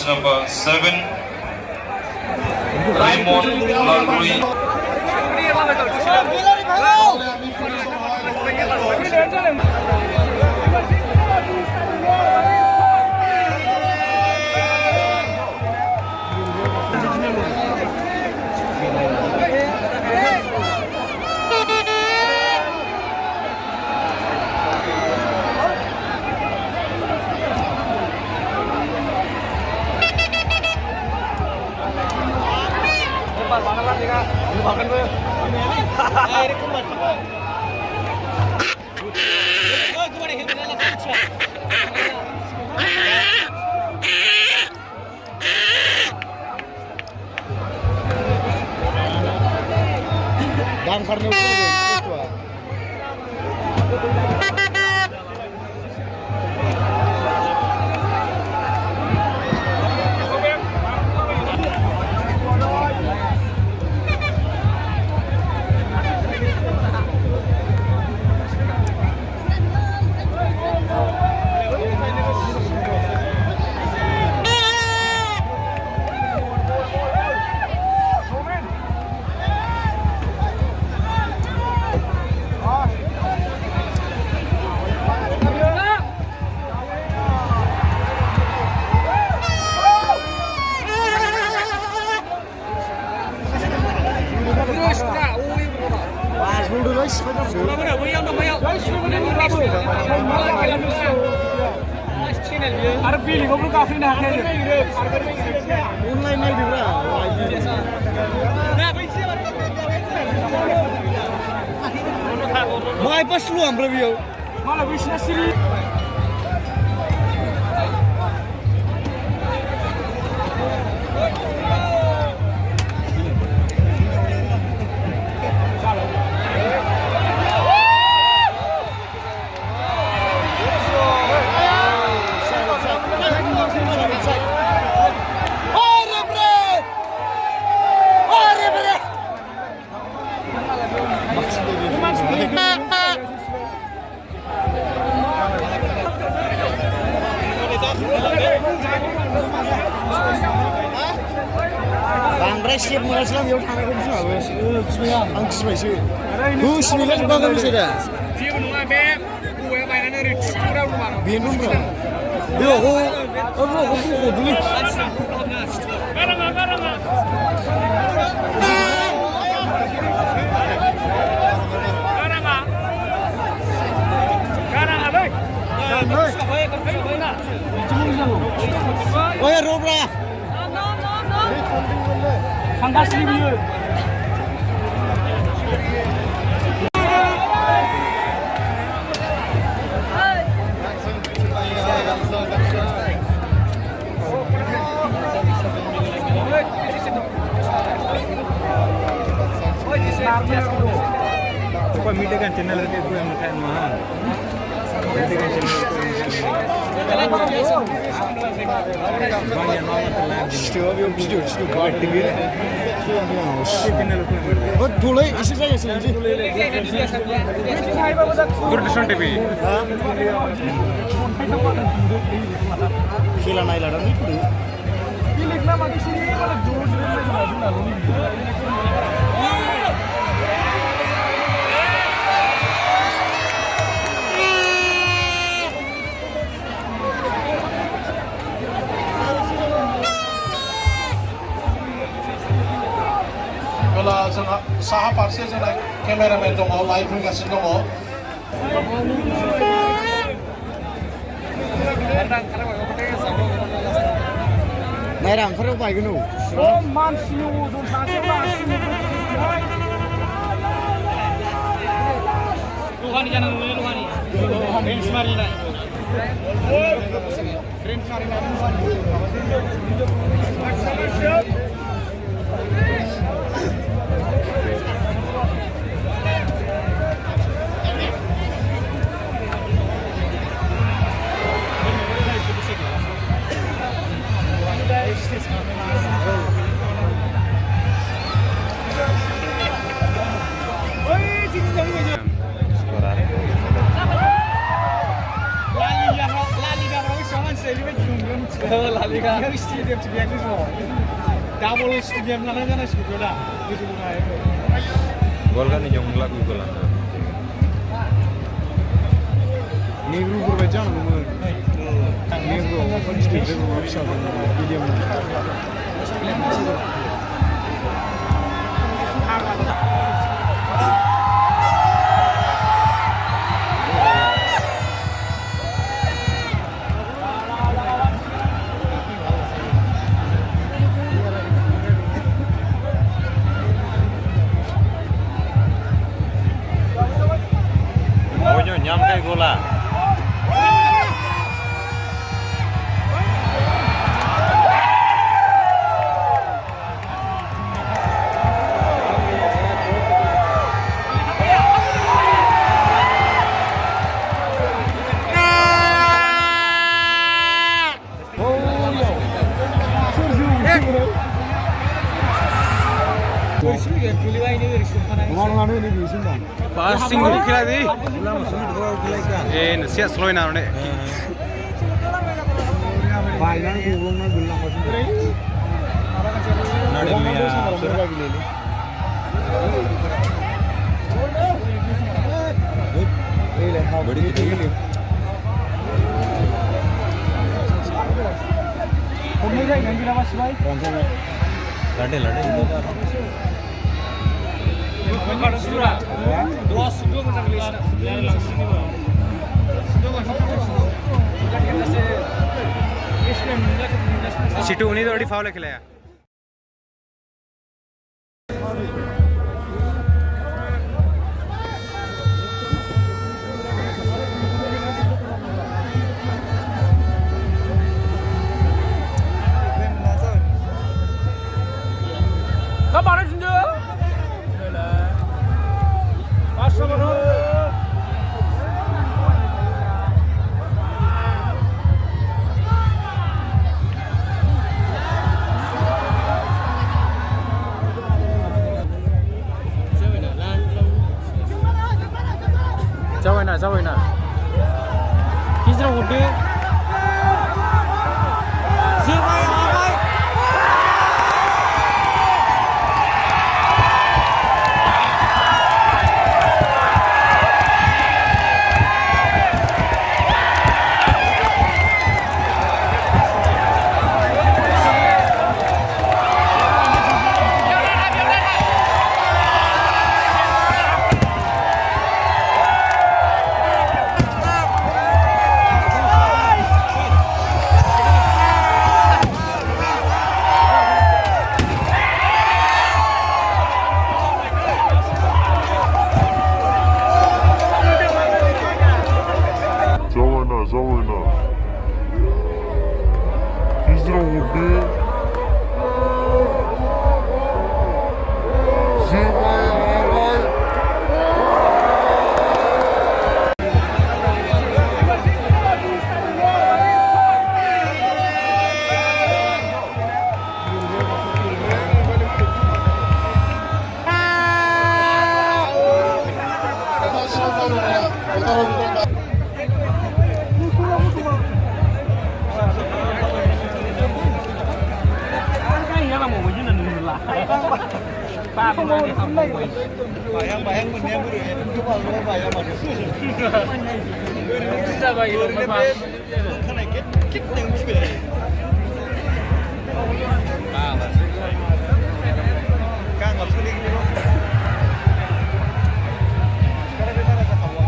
Jersey number 7, Raymond Lalrui. Dan karena itu Ada pilih, kau belum kafir dah kan? online mail dibra. Mai pas lu ambil video. Malah bisnis sini. Bangrai siap mulai selam yuk tangan aku semua wes. Angkis masih. Sembilan juga kan bisa dah. Siapa nunggu beb? Gue mainan dari curang rumah. Bingung bro. Yo, aku dulu. Karang. Oh ya Robra. Pangkas review. Kau media kan channel itu yang makan mahal. Media kan channel itu. Oh dulu isi saja sih. Durdishan TV. Kila naik ladang ni pun. Pilih nama di sini malah jurus Kalau saha parsi sana kameramen dong, live kasih dong. Nairang kerja apa itu? Oh mansiu, dun pasir mansiu. Luhani jangan luhani. Range marina. Range marina. बेखौ stadium थिगाया गोजौआव double stadium लानाय जानांसिगौ दा गोजौआवहाय गल kan jong lagu golan नेग्रुफोर बायदि जानांगौमोन नेग्रु गिदिर माबा फिसा medium Pokoknya nyam kayak gola. Passing dulu kira di. Siap slow na nih. Bailan gulung na gulang ko sila. Nade miya. Badi kita. Lade. Situ ini tuh di foul खेला ya. Kapan aja junjo? Masa mana? Jauh na. Kisah udah. Jauh na. Kisah udah. Bayang mendiang dulu ya. Itu kalau bayang mana? Kita bagi berapa? Karena kita yang juga. Kang nggak sulit dulu. Sekarang kita ada kawan.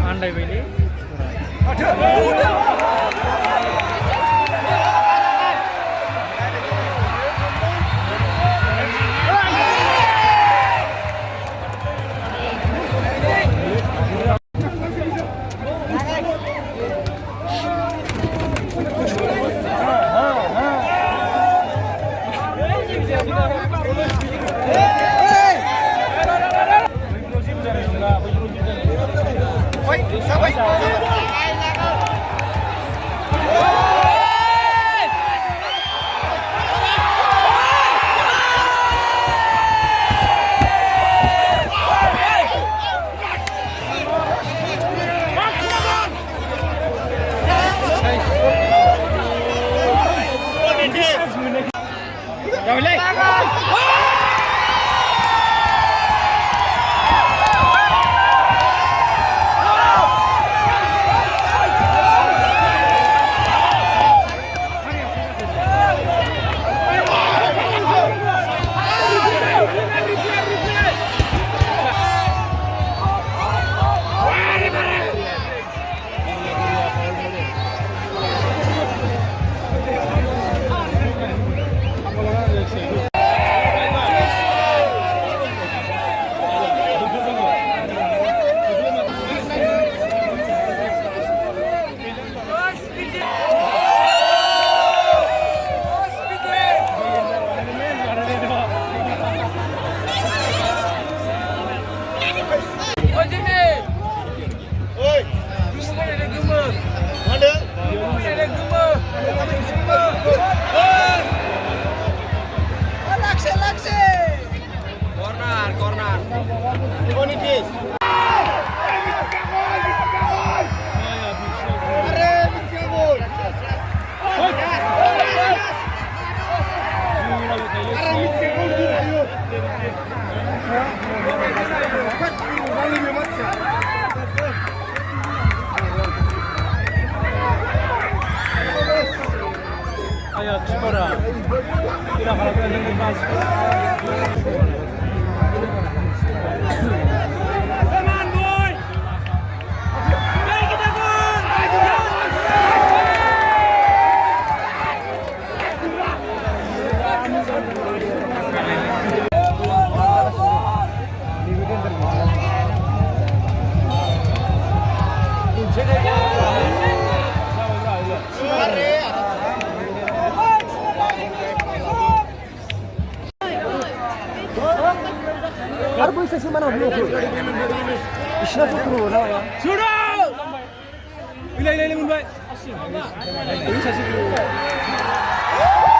Andai ini. Ada. আর বইছে সে মানে ইসরা তো না Sudah! Ilai Mun Bay. Ini sasi dulu.